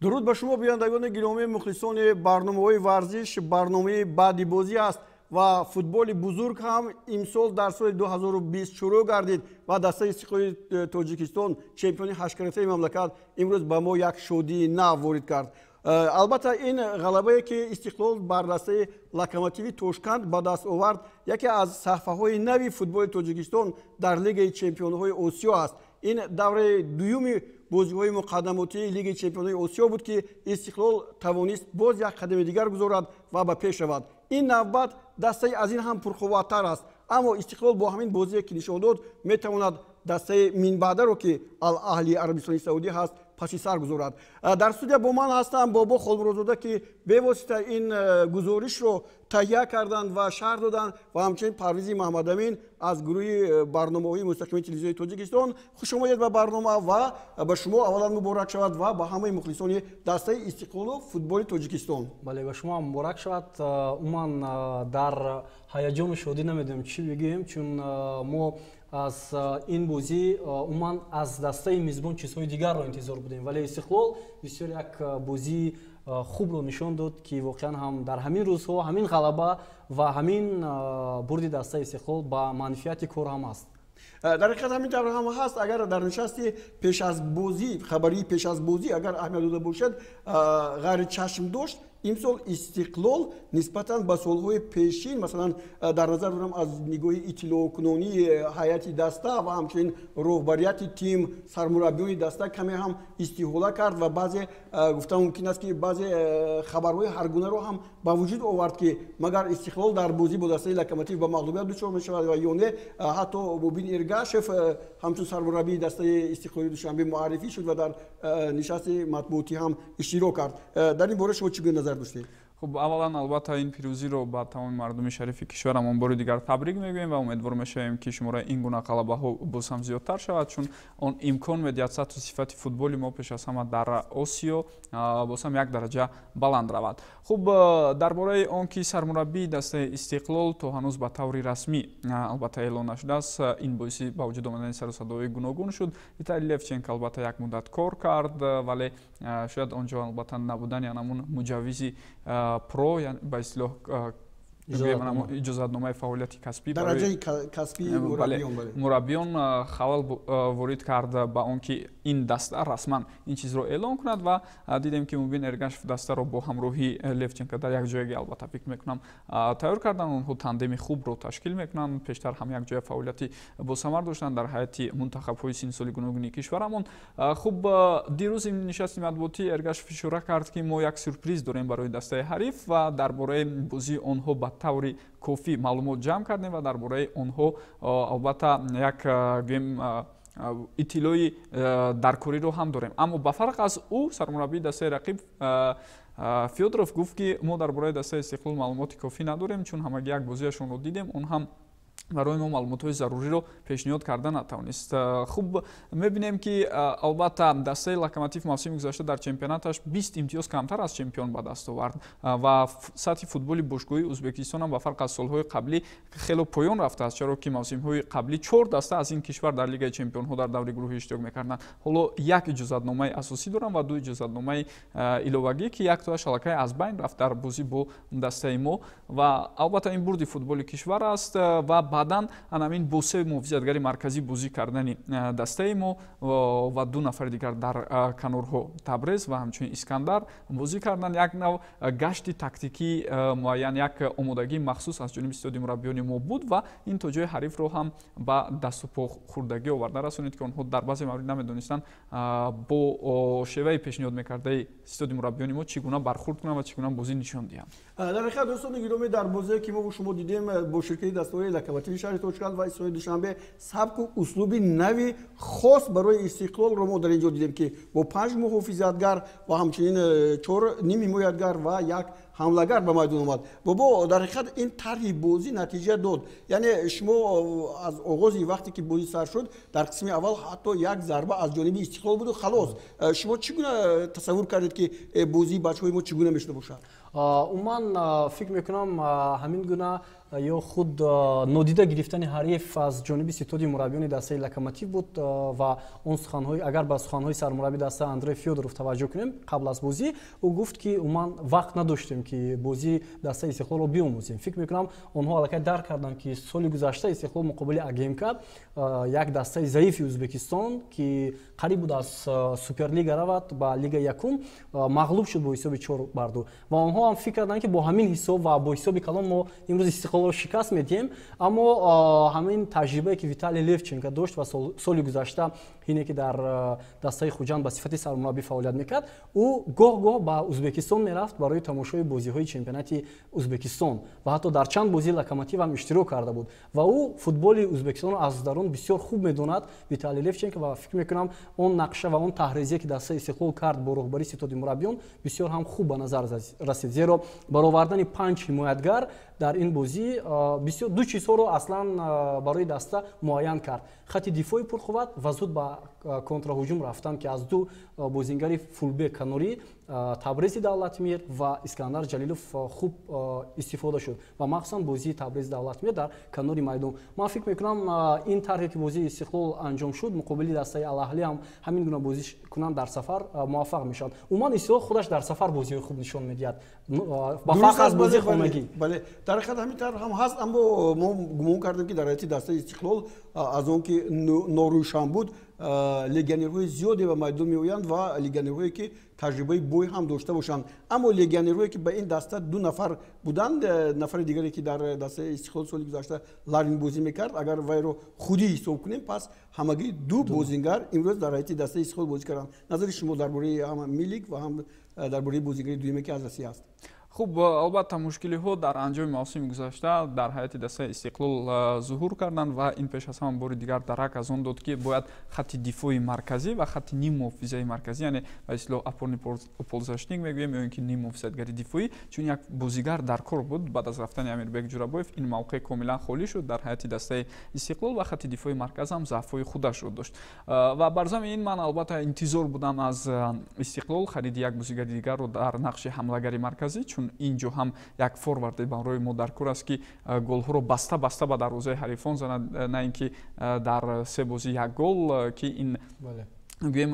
Дуруд ба шумо, бинандагони гиромӣ, мухлисони барномаҳои варзиш. Барномаи баъди бозӣ аст ва футболи бузург ҳам имсол дар соли 2020 шурӯъ гардид ва дастаи Истиқлоли Тоҷикистон, чемпиони ҳашткаратаи мамлакат, имрӯз ба мо як шодии нав ворид кард. Албатта, ин ғалабае, ки Истиқлол бар дастаи Локомотиви Тошканд ба даст овард, яке аз саҳфаҳои нави футболи Тоҷикистон дар Лигаи чемпионҳои Осиё аст. Ин давраи дуюми бозиҳои муқаддамотии Лигаи чемпионҳои Осиё буд, ки Истиқлол тавонист боз як қадами дигар гузорад ва ба пеш равад. Ин навбат дастаи аз ин ҳам пурқувваттар аст, аммо Истиқлол бо ҳамин бозие, ки нишон дод, метавонад дастаи минбаъдаро, ки Ал Аҳли Арабистони Саудӣ ҳаст, паси сар гузорад. Дар студия бо ман ҳастам Бобо Холмуродзода, ки бевосита ин гузоришро таҳия карданд ва шарҳ доданд, ва ҳамчунин Парвизи Маҳмадамин аз гурӯҳи барномаҳои мустақими телевизиони Тоҷикистон. Хуш омадед ба барнома ва ба шумо аввалан муборак шавад ва ба ҳамаи мухлисони дастаи Истиқлолу футболи Тоҷикистон. Бале, ба шумо ҳам муборак шавад. Умуман, дар ҳаяҷону шодӣ намедонем, чӣ бигӯем, чун мо аз ин бозӣ, умуман аз дастаи мизбон чизҳои дигарро интизор будем, вале Истиқлол бисёр як бозии хубро нишон дод, ки воқеан ҳам дар ҳамин рӯзҳо ҳамин ғалаба ва ҳамин бурди дастаи Истиқлол ба манфиати кор ҳам аст. Дар ҳақиқат, ҳамин тавр ҳам ҳаст. Агар дар нишасти пеш аз бозӣ, хабарии пеш аз бозӣ, агар аҳамият дода бошад, ғайричашм дошт, имсол Истиқлол нисбатан ба солҳои пешин, масалан, дар назар дорам, аз нигоҳи иттилоъкунонии ҳайати даста ва ҳамчунин роҳбарияти тим, сармураббиёни даста, каме ҳам истиҳола кард ва баъзе, гуфта мумкин аст, ки баъзе хабарҳои ҳаргунаро ҳам ба вуҷуд овард, ки магар Истиқлол дар бозӣ бо дастаи Локомотив ба мағлубият дучор мешавад ва ё не. Ҳатто Мубин Эргашев ҳамчун сармураббии дастаи Истиқлоли Душанбе муаррифӣ шуд ва дар нишасти матбуотӣ ҳам иштирок кард. Дар ин бора шумо чӣ гуна назар доштед? Хуб, аввалан, албатта, ин пирӯзиро ба тамоми мардуми шарифи кишварамон бори дигар табрик мегӯем ва умедвор мешавем, ки шумораи ин гуна ғалабаҳо боз ҳам зиёдтар шавад, чун он имкон медиҳад сатҳу сифати футболи мо пеш аз ҳама дар Осиё боз ҳам як дараҷа баланд равад. Хуб, дар бораи он ки сармураббии дастаи Истиқлол то ҳанӯз ба таври расмӣ, албатта, эълон нашудааст, ин боиси ба вуҷуд омадани сару садоҳои гуногун шуд. Виталий Левченко, албатта, як муддат кор кард, вале шояд он ҷо, албатта, набудани анамун муҷаввизи про, ба истилоҳ, иҷозатномаи фаъолияти касбӣ, дараҷаи касбии мураббиён халал ворид кард ба он ки ин даста расман ин чизро эълон кунад. Ва дидем, ки Мубин Эргашев дастаро бо ҳамроҳии Левченко дар як ҷоягӣ, албатта, фикр мекунам, тайёр карданд. Онҳо тандеми хубро ташкил мекунанд, пештар ҳам як ҷоя фаъолияти босамар доштанд дар ҳайати мунтахабҳои синну соли гуногуни кишварамон. Хуб, дирӯз ин нишасти матбуотӣ Эргашев ишора кард, ки мо як сюрприз дорем барои дастаи ҳариф ва дар бораи бозии онҳо ба таври кофӣ маълумот ҷамъ кардем ва дар бораи онҳо, албатта, як, гӯем, иттилои даркориро ҳам дорем. Аммо ба фарқ аз ӯ, сармураббии дастаи рақиб Фёдоров гуфт, ки мо дар бораи дастаи Истиқлол маълумоти кофӣ надорем, чун ҳамагӣ як бозиашонро дидем, он ҳам барои мо маълумотҳои заруриро пешниҳод карда натавонист. Хуб, мебинем, ки, албатта, дастаи Локомотив мавсими гузашта дар чемпионаташ 20 имтиёз камтар аз чемпион ба даст овард ва сатҳи футболи бошгоҳии Ӯзбекистон ба фарқ аз солҳои қаблӣ хело поён рафтааст, чаро ки мавсимҳои қаблӣ чор даста аз ин кишвар дар Лигаи чемпионҳо дар даври гурӯҳӣ иштирок мекарданд. Ҳоло як иҷозатномаи асосӣ доранд ва ду иҷозатномаи иловагӣ, ки яктоаш аллакай аз байн рафт дар бозӣ бо дастаи мо. Ва, албатта, ин бурди футболи кишвар аст ва баъдан анамин бо се муҳофизатгари марказӣ бозӣ кардани дастаи мо ва ду нафари дигар дар канорҳо, Табрез ва ҳамчунин Искандар, бозӣ карданд, як нав гашти тактикии муайян, як омодагии махсус аз ҷониби истоди мураббиёни мо буд ва ин то ҷои ҳарифро ҳам ба дасту по хӯрдагӣ оварда расонид, ки онҳо дар баъзе маврид намедонистанд, бо шеваи пешниҳод мекардаи истоди мураббиёни мо чӣ гуна бархурд кунанд ва чӣ гуна бозӣ нишон диҳанд. Дар ҳақиқат, дӯстони гиромӣ, дар бозие, ки мо шумо дидем бо ширкати дастаҳои Локомотиви шаҳри Тошканд ва Истиқлоли Душанбе, сабку услуби нави хос барои Истиқлолро мо дар ин ҷо дидем, ки бо панҷ муҳофизатгар ва ҳамчунин чор ним ҳимоятгар ва як ҳамлагар ба майдон омад. Бобо, дар ҳақиқат, ин тарҳи бозӣ натиҷа дод. Яъне шумо аз оғози вақте ки бозӣ сар шуд, дар қисми аввал ҳатто як зарба аз ҷониби Истиқлол буду халос. Шумо чӣ гуна тасаввур кардед, ки бозии бачаҳои мо чӣ гуна мешуда бошад? Умуман фикр мекунам, ҳамин гуна ё худ нодида гирифтани ҳариф аз ҷониби ситоди мураббиёни дастаи Локомотив буд ва он суханҳои, агар ба суханҳои сармурабби даста Андрей Фёдоров таваҷҷӯҳ кунем, қабл аз бозӣ ӯ гуфт, ки умуман вақт надоштем, ки бозии дастаи Истиқлолро биомӯзем. Фикр мекунам, онҳо аллакай дарк карданд, ки соли гузашта Истиқлол муқобили АГМК, як дастаи заифи Ӯзбекистон, ки қариб буд аз Суперлига равад ба Лигаи якум, мағлуб шуд бо ҳисоби 4-2 ва онҳо ҳам фикр карданд, ки бо ҳамин ҳисоб ва бо ҳисоби калон мо имрӯз Истиқлолро шикаст медиҳем. Аммо ҳамин таҷрибае, ки Виталий Левченко дошт ва соли гузашта ҳине ки дар дастаи Хуҷанд ба сифати сармураббӣ фаъолият мекард, ӯ гоҳ-гоҳ ба Ӯзбекистон мерафт барои тамошои бозиҳои чемпионати Ӯзбекистон ва ҳатто дар чанд бозии Локомотив ҳам иштирок карда буд ва ӯ футболи Ӯзбекистонро аз дарун бисёр хуб медонад, Виталий Левченко. Ва фикр мекунам, он нақша ва он таҳрезие, ки дастаи Истиқлол кард бо роҳбарии ситоди мураббиён, бисёр ҳам хуб ба назар расид, зеро баровардани панҷ ҳимоятгар дар ин бозӣ бисёр ду чизҳоро аслан барои даста муайян кард: хати дифои пурқувват ва зуд ба контраҳуҷум рафтан, ки аз ду бозингари фулбек канорӣ, Табрези Давлатмир ва Искандар Ҷалилов, хуб истифода шуд ва махсусан бозии Табрези Давлатмир дар канори майдон. Ман фикр мекунам, ин тарҳе, ки бозии Истиқлол анҷом шуд, муқобили дастаи Алаҳлӣ ҳам ҳамин гуна бозӣ кунанд, дар сафар муваффақ мешаванд. Умуман, Истиқлол худаш дар сафар бозиҳои хуб нишон медиҳад, ба фарқ аз бозии хонагӣ. Бале, дар ҳақиқат ҳамин тавр ҳам ҳаст, аммо мо гумон кардем, ки дар ҳайати дастаи Истиқлол, аз он ки норӯшан буд, легионерҳои зиёде ба майдон меоянд ва легионерҳое, ки таҷрибаи бой ҳам дошта бошанд. Аммо легионерҳое, ки ба ин даста ду нафар буданд, нафари дигаре, ки дар дастаи Истиқлол соли гузашта Ларин бозӣ мекард, агар вайро худӣ ҳисоб кунем, пас ҳамагӣ ду бозингар имрӯз дар ҳайати дастаи Истиқлол бозӣ карданд. Назари шумо дар бораи ҳам Милик ва ҳам дар бораи бозигари дуюме, ки аз Россия аст? Хуб, албатта, мушкилиҳо дар анҷоми мавсими гузашта дар ҳайати дастаи Истиқлол зуҳур карданд ва ин пеш аз ҳама бори дигар дарак аз он дод, ки бояд хатти дифои марказӣ ва хатти ниммуҳофизаи марказӣ, яъне ба истилоҳ опорный полузащитник мегӯем ё ин ки ниммуҳофизатгари дифоӣ, чун як бозигар дар кор буд. Баъд аз рафтани Амирбек Ҷурабоев ин мавқеъ комилан холӣ шуд дар ҳайати дастаи Истиқлол ва хатти дифои марказ ҳам заъфҳои худашро дошт. Ва бар зами ин ман албатта интизор будам аз Истиқлол хариди як бозигари дигарро дар нақши ҳамлагари марказӣ, чун инҷо ҳам як форварде барои мо дар кор аст, ки голҳоро баста баста ба дарвозаи ҳарифон занад, на ин ки дар се бозӣ як гол, ки ин гӯем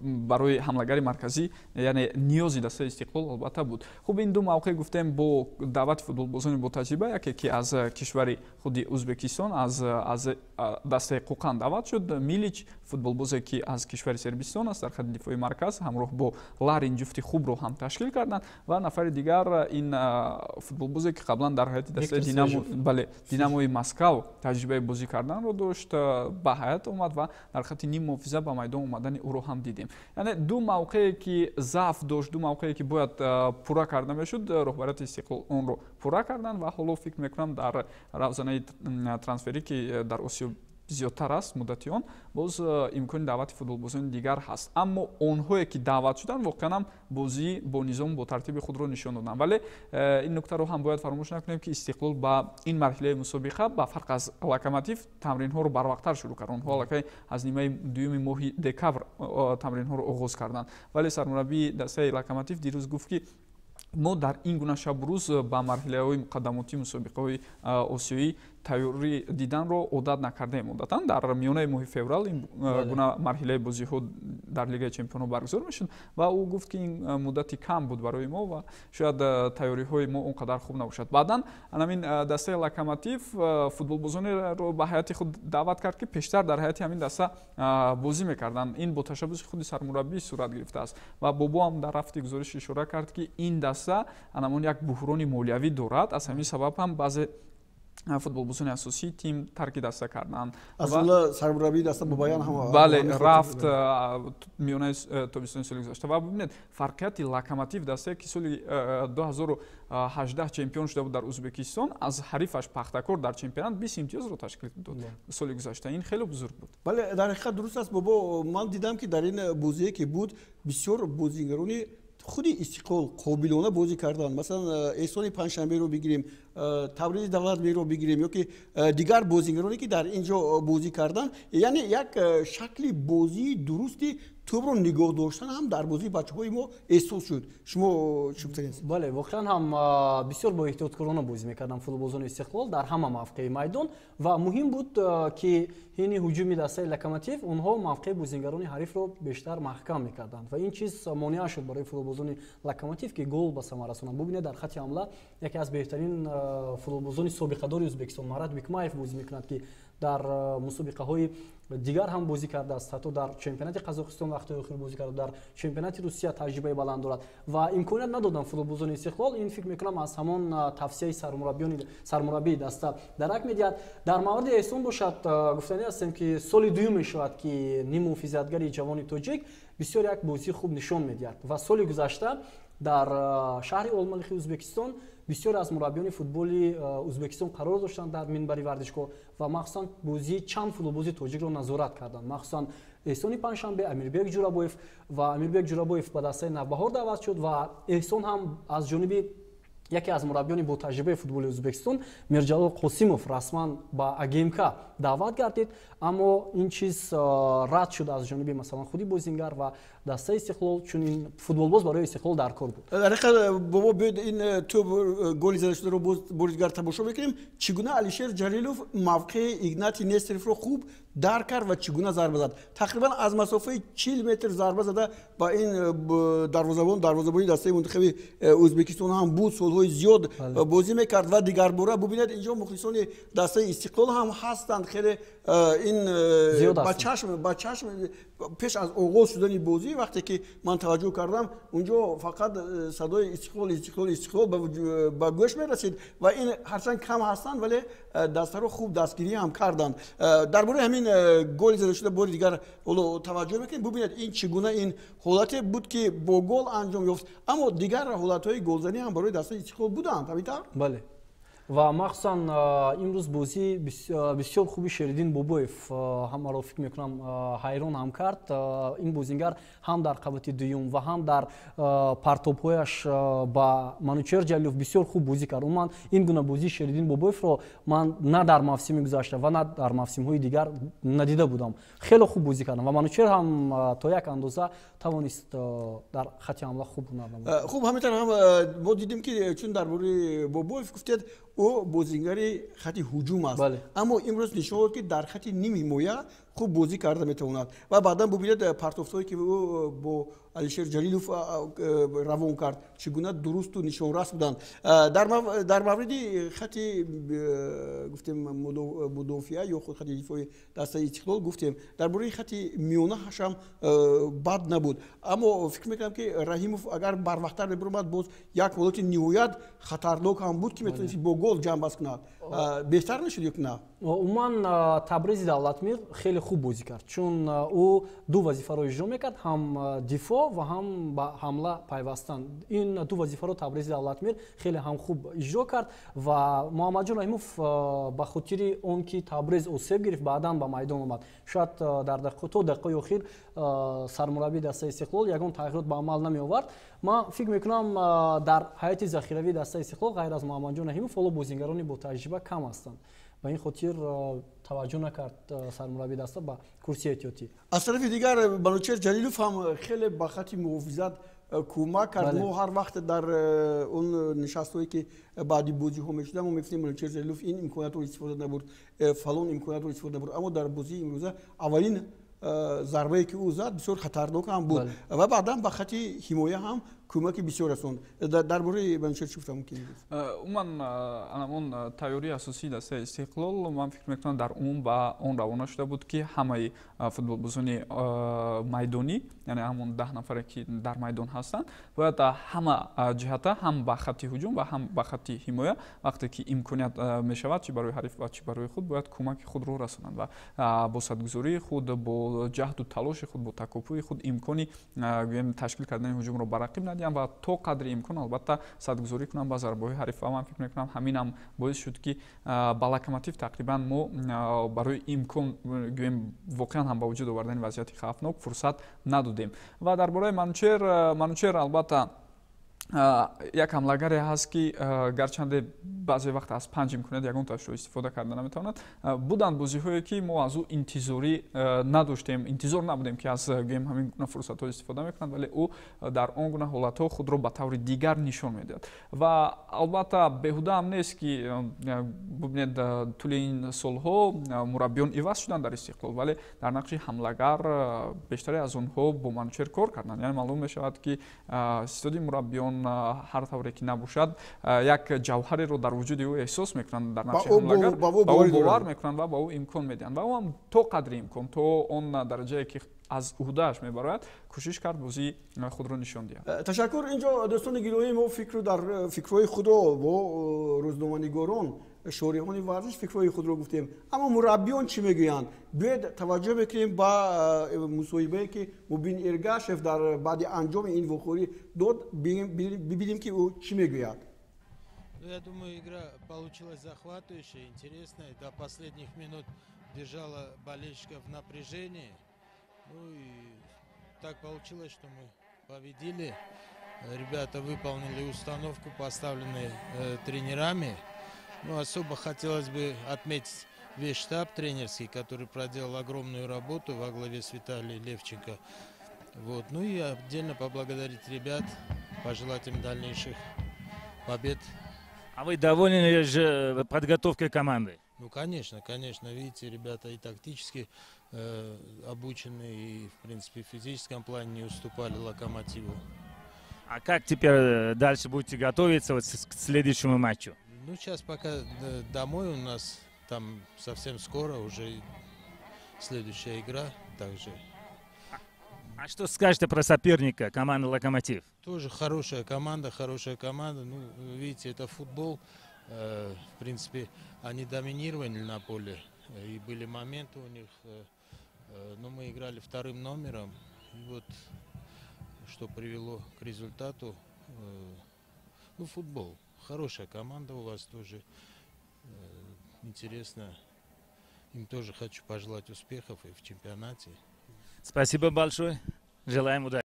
барои ҳамлагари марказӣ, яъне ниёзи дастаи Истиқлол албатта буд. Хуб, ин ду мавқеъ гуфтем бо даъвати футболбозони ботаҷриба, яке ки аз кишвари худи Ӯзбекистон, аз дастаи Қӯқанд даъват шуд, Милич, футболбозе, ки аз кишвари Сербистон аст, дар хатти дифои марказ ҳамроҳ бо Ларин ҷуфти хубро ҳам ташкил карданд ва нафари дигар ин футболбозе, ки қаблан дар ҳайати дастаи Динамо, бале, Динамои Москав таҷрибаи бозӣ карданро дошт, ба ҳайат омад ва дар хатти ниммуҳофиза ба майдон омадани ӯро ҳам дидем. Яъне ду мавқее, ки заъф дошт, ду мавқее, ки бояд пурра карда мешуд, роҳбарияти Истиқлол онро пурра карданд ва ҳоло фикр мекунам, дар равзанаи трансферӣ, ки дар Осиё зиёдтар аст муддати он, боз имкони даъвати футболбозони дигар ҳаст. Аммо онҳое, ки даъват шуданд, воқеан ҳам бозӣ бо низому бо тартиби худро нишон доданд. Вале ин нуктаро ҳам бояд фаромӯш накунем, ки Истиқлол ба ин марҳилаи мусобиқа ба фарқ аз Локомотив тамринҳоро барвақттар шурӯъ кард. Онҳо аллакай аз нимаи дуюми моҳи декабр тамринҳоро оғоз карданд. Вале сармураббии дастаи Локомотив дирӯз гуфт, ки мо дар ин гуна шабу рӯз ба марҳилаҳои муқаддамотии мусобиқаҳои осиёӣ тайёрӣ диданро одат накардаем. Одатан дар миёнаи моҳи феврал ин гуна марҳилаи бозиҳо дар Лигаи чемпионҳо баргузор мешуд ва ӯ гуфт, ки ин муддати кам буд барои мо ва шояд тайёриҳои мо он қадар хуб набошад. Баъдан ҳамин дастаи Локомотив футболбозонеро ба ҳайати худ даъват кард, ки пештар дар ҳайати ҳамин даста бозӣ мекарданд. Ин бо ташаббуси худи сармураббӣ сурат гирифтааст ва Бобо ҳам дар рафти гузориш ишора кард, ки ин даста анамон як буҳрони молиявӣ дорад, аз ҳамин сабаб ҳам баъзе футболбозони асосии тим тарки даста карданд. Аз ҷумла сармураббии даста Бобоян ҳам. Бале, рафт миёнаи тобистони соли гузашта. Ва бибинед, фарқияти Локомотив, дастае, ки соли 2018 чемпион шуда буд дар Ӯзбекистон, аз ҳарифаш Пахтакор дар чемпионат 20 имтиёзро ташкил дод соли гузашта. Ин хеле бузург буд. Бале, дар ҳақиқат дуруст аст, Бобо. Ман дидам, ки дар ин бозие, ки буд, бисёр бозигарони худи Истиқлол қобилона бозӣ карданд. Масалан, Эҳсони Панҷшанберо бигирем, Табризи Давлатмирро бигирем ё ки дигар бозигароне, ки дар ин ҷо бозӣ карданд, яъне як шакли бозии дурусти Тӯбро нигоҳ доштан ҳам дар бозии бачаҳои мо эҳсос шуд. Шумо чӣ гуфтанед? Бале, воқеан ҳам бисёр бо эҳтиёткорона бозӣ мекарданд футболбозони Истиқлол дар ҳама мавқеи майдон ва муҳим буд, ки ҳини ҳуҷуми дастаи Локомотив онҳо мавқеи бозингарони ҳарифро бештар маҳкам мекарданд ва ин чиз монеа шуд барои футболбозони Локомотив, ки гол ба самар расонанд. Бубинед, дар хати ҳамла яке аз беҳтарин футболбозони собиқадори Ӯзбекистон Марат Бикмаев бозӣ мекунад, ки дар мусобиқаҳои дигар ҳам бозӣ кардааст, ҳатто дар чемпионати Қазоқистон вақтҳои охир бозӣ кард, дар чемпионати Русия таҷрибаи баланд дорад ва имконият надоданд футболбозони Истиқлол. Ин, фикр мекунам, аз ҳамон тавсияи сармураббии даста дарак медиҳад. Дар мавриди Эҳсон бошад, гуфтанӣ ҳастем, ки соли дуюм мешавад, ки ниммуҳофизатгари ҷавони тоҷик бисёр як бозии хуб нишон медиҳад ва соли гузашта дар шаҳри Олмалихи Ӯзбекистон бисёре аз мураббиёни футболи Ӯзбекистон қарор доштанд дар минбари варзишгоҳ ва махсусан бозии чанд футболбози тоҷикро назорат карданд, махсусан Эҳсони Панҷшанбе, Амирбек Ҷурабоев. Ва Амирбек Ҷурабоев ба дастаи Навбаҳор даъват шуд ва Эҳсон ҳам аз ҷониби яке аз мураббиёни ботаҷрибаи футболи Ӯзбекистон Мирҷалол Қосимов расман ба АГМК даъват гардид, аммо ин чиз рад шуд аз ҷониби, масалан, худи бозингар ва дастаи Истиқлол, чун ин футболбоз барои Истиқлол дар кор буд. Дар ҳақиқат, бобо, биёед, ин тӯб голи зада шударо боз бори дигар тамошо мекунем. Чӣ гуна Алишер Ҷалилов мавқеи Игнати Нестеровро хуб дарк кард ва чӣ гуна зарба зад. Тақрибан аз масофаи 40 метр зарба зада ба ин дарвозабон. Дарвозабони дастаи мунтахаби Ӯзбекистон ҳам буд, солҳои зиёд бозӣ мекард. Ва дигарбора бубинед, инҷо мухлисони дастаи Истиқлол ҳам ҳастанд, хеле ин ба чашм пеш аз оғоз шудани бозӣ, вақте ки ман таваҷҷӯҳ кардам, унҷо фақат садои «Истиқлол, Истиқлол, Истиқлол» ба гӯш мерасид. Ва ин ҳарчанд кам ҳастанд, вале дастаро хуб дастгирӣ ҳам карданд. Дар бораи ҳамин голи зада шуда бори дигар ҳоло таваҷҷӯҳ мекунем. Бубинед, ин чӣ гуна ин ҳолате буд, ки бо гол анҷом ёфт, аммо дигар ҳолатҳои голзанӣ ҳам барои дастаи Истиқлол буданд, ҳамин тавр? Бале, ва махсусан имрӯз бозии бисёр хуби Шериддин Бобоев ҳамаро, фикр мекунам, ҳайрон ҳам кард. Ин бозингар ҳам дар қабати дуюм ва ҳам дар партобҳояш ба Манучер Ҷалилов бисёр хуб бозӣ кард. Умуман, ин гуна бозии Шериддин Бобоевро ман на дар мавсими гузашта ва на дар мавсимҳои дигар надида будам. Хеле хуб бозӣ кардам ва Манучер ҳам то як андоза тавонист дар хати ҳамла хуб ҳунар намояд. Хуб, ҳамин тавр ҳам мо дидем, ки чун дар бораи Бобоев гуфтед, ӯ бозингари хати ҳуҷум аст, аммо имрӯз нишон дод, ки дар хати ним ҳимоя хуб бозӣ карда метавонад. Ва баъдан бубинед, партофтҳое, ки ӯ бо Алишер Ҷалилов равон кард, чӣ гуна дурусту нишонрас буданд. Дар мавриди хати, гуфтем, мудофиа ё худ хати дифои дастаи Истиқлол гуфтем, дар бораи хати миёнаашам бад набуд, аммо фикр мекунам, ки Раҳимов агар барвақттар мебиромад, боз як ҳолати ниҳоят хатарнок ҳам буд, ки метавонист бо гол ҷамъбаст кунад. Беҳтар мешуд ё на? Умуман, Табрези Давлатмир хеле хуб бозӣ кард, чун ӯ ду вазифаро иҷро мекард: ҳам дифоъ ва ҳам ба ҳамла пайвастан. Ин ду вазифаро Табрези Давлатмир хеле ҳам хуб иҷро кард ва Муҳаммадҷон Раҳимов ба хотири он ки Табрез осеб гирифт, баъдан ба майдон омад. Шояд дар то дақиқаи охир сармураббии дастаи Истиқлол ягон тағйирот ба амал намеовард. Ман фикр мекунам, дар ҳайати захиравии дастаи Истиқлол ғайр аз Муҳаммадҷон Раҳимов ҳоло бозингарони ботаҷриба кам ҳастанд. Ба ин хотир таваҷҷӯҳ накард сармураббии даста ба курсии эҳтиётӣ. Аз тарафи дигар, Манучер Ҷалилов ҳам хеле ба хати муҳофизат кӯмак кард. Мо ҳар вақт дар он нишастҳое, ки баъди бозиҳо мешудам, мо мегуфтем, Манучер Ҷалилов ин имкониятро истифода набурд, фалон имкониятро истифода набурд, аммо дар бозии имрӯза аввалин зарбае, ки ӯ зад, бисёр хатарнок ҳам буд ва баъдан ба хати ҳимоя ҳам кӯмаки бисёр расонд. Дар бораи Манучер чӣ гуфта мумкин? Умуман, анамон тайёрии асосии дастаи Истиқлол, ман фикр мекунам, дар умум ба он равона шуда буд, ки ҳамаи футболбозони майдонӣ, яъне ҳамон 10 нафаре, ки дар майдон ҳастанд, бояд ҳама ҷиҳата, ҳам ба хатти ҳуҷум ва ҳам ба хатти ҳимоя, вақте ки имконият мешавад, чӣ барои ҳариф ва чӣ барои худ, бояд кӯмаки худро расонанд ва бо садгузории худ, бо ҷаҳду талоши худ, бо такопӯи худ имкони, гӯем, ташкил кардани ҳуҷумро ба рақиб надиҳанд ва то қадри имкон, албатта, садгузорӣ кунанд ба зарбаҳои ҳариф. Ва ман фикр мекунам, ҳаминам боис шуд, ки ба Локомотив тақрибан мо барои имкон, гӯем, воқеан ҳам ба вуҷуд овардани вазъияти хавфнок фурсат надодем. Ва дар бораи Манучер, Манучер, албатта, як ҳамлагаре ҳаст, ки гарчанде Баъзе вақт аз 5 имконият ягонташро истифода карда наметавонад. Буданд бозиҳое, ки мо аз ӯ интизорӣ надоштем, интизор набудем, ки аз гӯем ҳамин гуна фурсатҳо истифода мекунад, вале ӯ дар он гуна ҳолатҳо худро ба таври дигар нишон медиҳад. Ва албатта беҳуда ҳам нест, ки бубинед, тӯли ин солҳо мураббиён иваз шуданд дар Истиқлол, вале дар нақши ҳамлагар бештаре аз онҳо бо Манучер кор карданд. Яъне маълум мешавад, ки ситоди мураббиён ҳар тавре ки набошад, як ҷавҳареро дар вуҷуди ӯ эҳсос мекунанд, дар нақши ҳамлагар ба ӯ бовар мекунанд ва ба ӯ имкон медиҳанд. Ва ӯ ҳам то қадри имкон, то он дараҷае ки аз уҳдааш мебарояд, кӯшиш кард бозии худро нишон диҳад. Ташаккур. Инҷо дӯстони гиромӣ, мо фикру дар фикрҳои худро бо рӯзноманигорон, шориҳони варзиш фикрҳои худро гуфтем, аммо мураббиён чӣ мегӯянд? Биёед таваҷҷӯҳ мекунем ба мусоҳибае, ки Мубин Эргашев дар баъди анҷоми ин вохӯрӣ дод, бибинем, ки ӯ чӣ мегӯяд. Ну, я думаю, игра получилась захватывающая, интересная. До последних минут держала болельщиков в напряжении. Ну и так получилось, что мы победили. Ребята выполнили установку, поставленную тренерами. Ну, особо хотелось бы отметить весь штаб тренерский, который проделал огромную работу во главе с Виталием Левченко. Вот. Ну и отдельно поблагодарить ребят, пожелать им дальнейших побед. А вы довольны же подготовкой команды? Ну, конечно, конечно. Видите, ребята и тактически обучены, и, в принципе, в физическом плане не уступали «Локомотиву». А как теперь дальше будете готовиться вот к следующему матчу? Ну, сейчас пока домой у нас, там совсем скоро уже следующая игра также. А что скажете про соперника, команду «Локомотив»? Тоже хорошая команда, хорошая команда. Ну, видите, это футбол. В принципе, они доминировали на поле. И были моменты у них. Но мы играли вторым номером. И вот что привело к результату. Ну, футбол. Хорошая команда у вас тоже. Интересно. Им тоже хочу пожелать успехов и в чемпионате. Спасибо большое. Желаем удачи.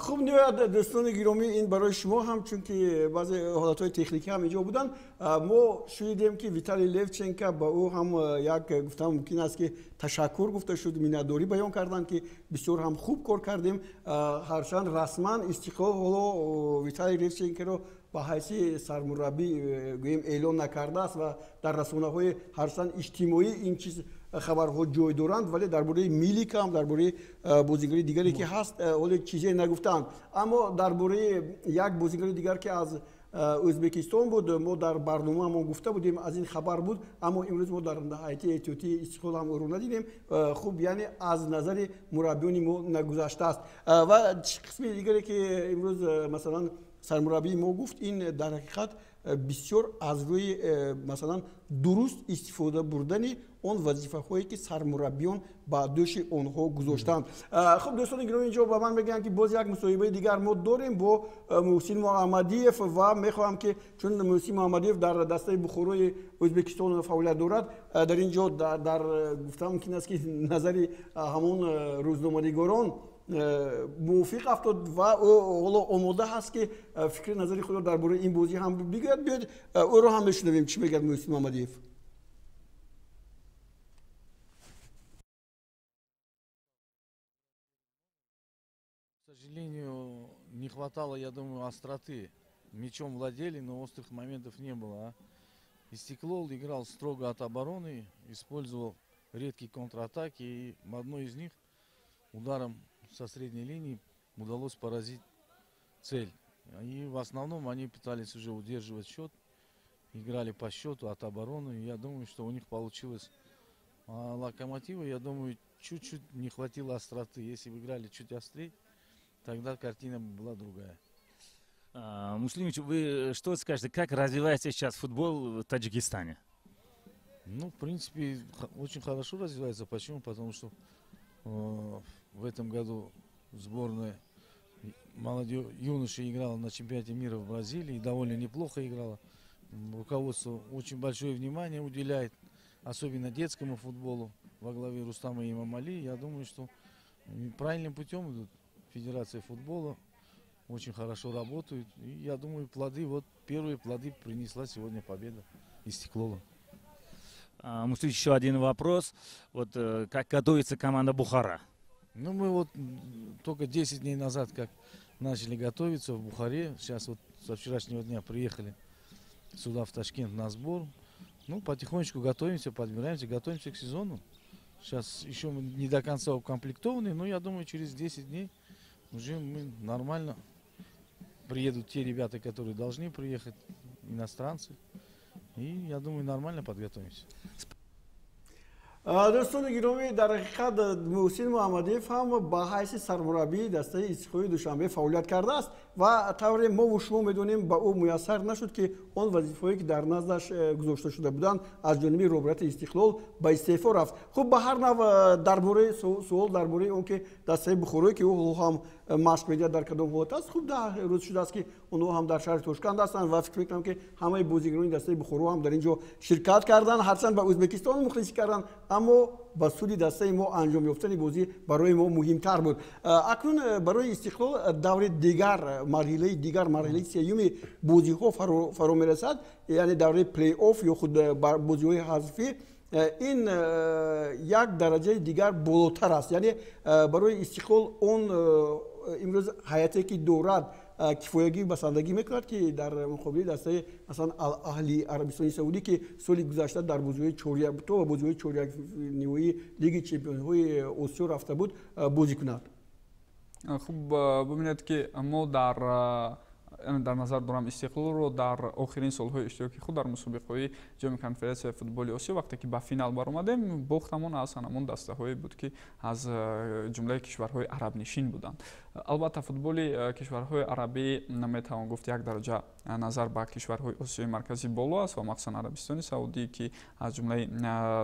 Хуб, ниҳоят, дӯстони гиромӣ, ин барои шумо ҳам, чунки баъзе ҳолатҳои техникӣ ҳам инҷо буданд, мо шунидем, ки Виталий Левченко, ба ӯ ҳам як гуфтан мумкин аст, ки ташаккур гуфта шуд, миннатдорӣ баён карданд, ки бисёр ҳам хуб кор кардем. Ҳарчанд расман Истиқлол ҳоло Виталий Левченкоро ба ҳайси сармураббӣ гӯем эълон накардааст ва дар расонаҳои ҳарчанд иҷтимоӣ ин чиз хабарҳо ҷой доранд, вале дар бораи Милика ҳам, дар бораи бозигари дигаре, ки ҳаст, ҳоло чизе нагуфтаанд. Аммо дар бораи як бозигари дигар, ки аз Ӯзбекистон буд, мо дар барномаамон гуфта будем, аз ин хабар буд, аммо имрӯз мо дар ҳайати эҳтиётии Истиқлол ҳам ӯро надидем. Хуб, яъне аз назари мураббиёни мо нагузаштааст. Ва қисми дигаре, ки имрӯз масалан сармураббии мо гуфт, ин дар ҳақиқат бисёр аз рӯи масалан дуруст истифода бурдани он вазифаҳое, ки сармураббиён ба дӯши онҳо гузоштанд. Хуб, дӯстони гиромӣ, инҷо ба ман мегӯянд, ки боз як мусоҳибаи дигар мо дорем бо Муҳсин Муҳаммадиев ва мехоҳам, ки чун Муҳсин Муҳаммадиев дар дастаи Бухорои Ӯзбекистон фаъолият дорад, дар ин ҷо дар гуфтан мумкин аст, ки назари ҳамон рӯзноманигорон мувофиқ афтод ва ӯ ҳоло омода ҳаст, ки фикри назари худро дар бораи ин бозӣ ҳам бигӯяд. Биёед, ӯро ҳам мешунавем, чӣ мегӯяд Муҳсин Муҳаммадиев. К сожалению, не хватало, я думаю, остроты. Мячом владели, но острых моментов не было. А? Истиклол играл строго от обороны, использовал редкие контратаки, и в одной из них ударом со средней линии удалось поразить цель. И в основном они пытались уже удерживать счет, играли по счету от обороны. Я думаю, что у них получилось. А Локомотива, я думаю, чуть-чуть не хватило остроты. Если бы играли чуть острее, тогда картина была другая. Муслимович, вы что скажете, как развивается сейчас футбол в Таджикистане? Ну, в принципе, очень хорошо развивается. Почему? Потому что в этом году сборная молодежь, юноши играла на чемпионате мира в Бразилии, довольно неплохо играла. Руководство очень большое внимание уделяет, особенно детскому футболу во главе Рустама Имамали. Я думаю, что правильным путем идут Федерация футбола. Очень хорошо работают. И я думаю, плоды, вот первые плоды принесла сегодня победа Истиклола. Муслим, еще один вопрос. Вот как готовится команда Бухара? Ну, мы вот только 10 дней назад как начали готовиться в Бухаре. Сейчас вот со вчерашнего дня приехали сюда, в Ташкент, на сбор. Ну, потихонечку готовимся, подбираемся, готовимся к сезону. Сейчас еще мы не до конца укомплектованы, но я думаю, через 10 дней уже мы нормально приедут те ребята, которые должны приехать, иностранцы. И я думаю, нормально подготовимся. Дӯстони гиромӣ, дар ҳақиқат Муҳсин Муҳаммадиев ҳам ба ҳайси сармураббии дастаи Истиқлоли Душанбе фаъолият кардааст ва тавре мову шумо медонем, ба ӯ муяссар нашуд, ки он вазифаҳое, ки дар наздаш гузошта шуда буданд аз ҷониби роҳбарияти Истиқлол, ба истеъфо рафт. Хуб, ба ҳар нав дар бораи суол дар бораи он ки дастаи Бухорое, ки ӯ ҳам машқ медиҳад, дар кадом ҳолат аст, хуб, 10 рӯз шудааст, ки онҳо ҳам дар шаҳри Тошканд ҳастанд ва фикр мекунам, ки ҳамаи бозигарони дастаи Бухоро ҳам дар ин ҷо ширкат карданд. Ҳарчанд ба Ӯзбекистон мухлисӣ карданд, аммо ба суди дастаи мо анҷом ёфтани бозӣ барои мо муҳимтар буд. Акнун барои Истиқлол даври дигар, марҳилаи дигар, марҳилаи сеюми бозиҳо фаро мерасад, яъне давраи плей-офф ё худ бозиҳои ҳазфӣ. Ин як дараҷаи дигар болотар аст, яъне барои Истиқлол он имрӯз ҳайате, ки дорад, кифоягӣ, басандагӣ мекунад, ки дар муқобили дастаи, масалан, Ал Аҳли Арабистони Саудӣ, ки соли гузашта дар бозиҳои то ба бозиҳои чорякниҳоии Лиги чемпионҳои Осиё рафта буд, бозӣ кунад? Хуб, бубинед, ки мо дар назар дорам Истиқлолро, дар охирин солҳои иштироки худ дар мусобиқаҳои Ҷоми Конфедератсияи футболи Осиё, вақте ки ба финал баромадем, бохтамон аз ҳамон дастаҳое буд, ки аз ҷумлаи кишварҳои арабнишин буданд. Албатта, футболи кишварҳои арабӣ, метавон гуфт, як дараҷа назар ба кишварҳои Осиёи Марказӣ боло аст ва махсусан Арабистони Саудӣ, ки аз ҷумлаи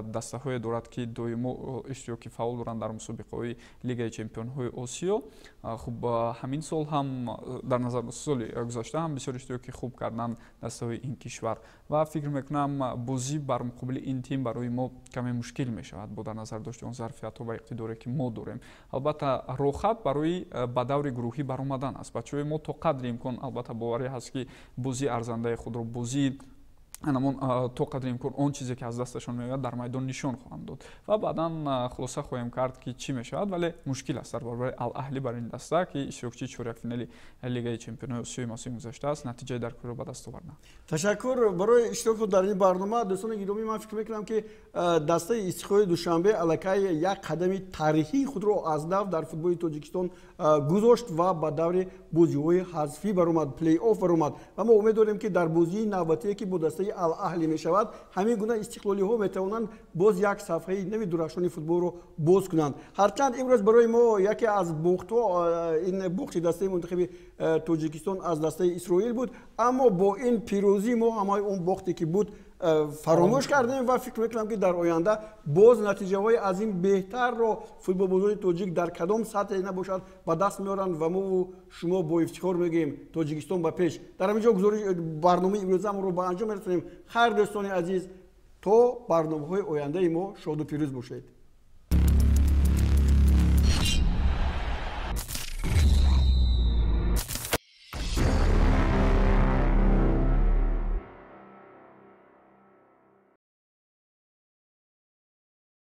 дастаҳое дорад, ки доимо иштироки фаъол доранд дар мусобиқаҳои Лигаи чемпионҳои Осиё. Хуб, ҳамин сол ҳам, дар назар соли гузашта ҳам бисёр иштироки хуб карданд дастаҳои ин кишвар ва фикр мекунам, бозӣ бар муқобили ин тим барои мо каме мушкил мешавад бо дар назар дошти он зарфиятҳо ва иқтидоре, ки мо дорем. Албатта, роҳхат барои ба даври гурӯҳӣ баромадан аст. Бачаҳои мо то қадри имкон, албатта, боварӣ ҳаст, ки бозии арзандаи худро, бозии ҳамон то қадри имкон он чизе, ки аз дасташон меояд, дар майдон нишон хоҳанд дод ва баъдан хулоса хоҳем кард, ки чӣ мешавад. Вале мушкил аст дар баробари Ал Аҳлӣ бар ин даста, ки иштирокчии чорякфинали Лигаи чемпионҳои Осиёи мавсими гузашта аст, натиҷаи даркориро ба даст овардан. Ташаккур барои иштироку дар ин барнома. Дӯстони гиромӣ, ман фикр мекунам, ки дастаи Истиқлоли Душанбе аллакай як қадами таърихии худро аз нав дар футболи Тоҷикистон гузошт ва ба даври бозиҳои ҳазфӣ баромад, плей-офф баромад ва мо умед дорем, ки дар бозии навбатие, ки бо дастаи Ал Аҳлӣ мешавад, ҳамин гуна истиқлолиҳо метавонанд боз як сафҳаи нави дурахшони футболро боз кунанд. Ҳарчанд имрӯз барои мо яке аз бохтҳо ин бохти дастаи мунтахаби Тоҷикистон аз дастаи Исроил буд, аммо бо ин пирӯзӣ мо ҳамаи он бохте, ки буд, фаромӯш кардем ва фикр мекунам, ки дар оянда боз натиҷаҳои аз ин беҳтарро футболбозони тоҷик дар кадом сатҳе набошад ба даст меоранд ва мо шумо бо ифтихор мегӯем: Тоҷикистон ба пеш! Дар ҳамин ҷо барномаи имрӯзамонро ба анҷом мерасонем. Хайр, дӯстони азиз, то барномаҳои ояндаи мо шоду пирӯз бошед.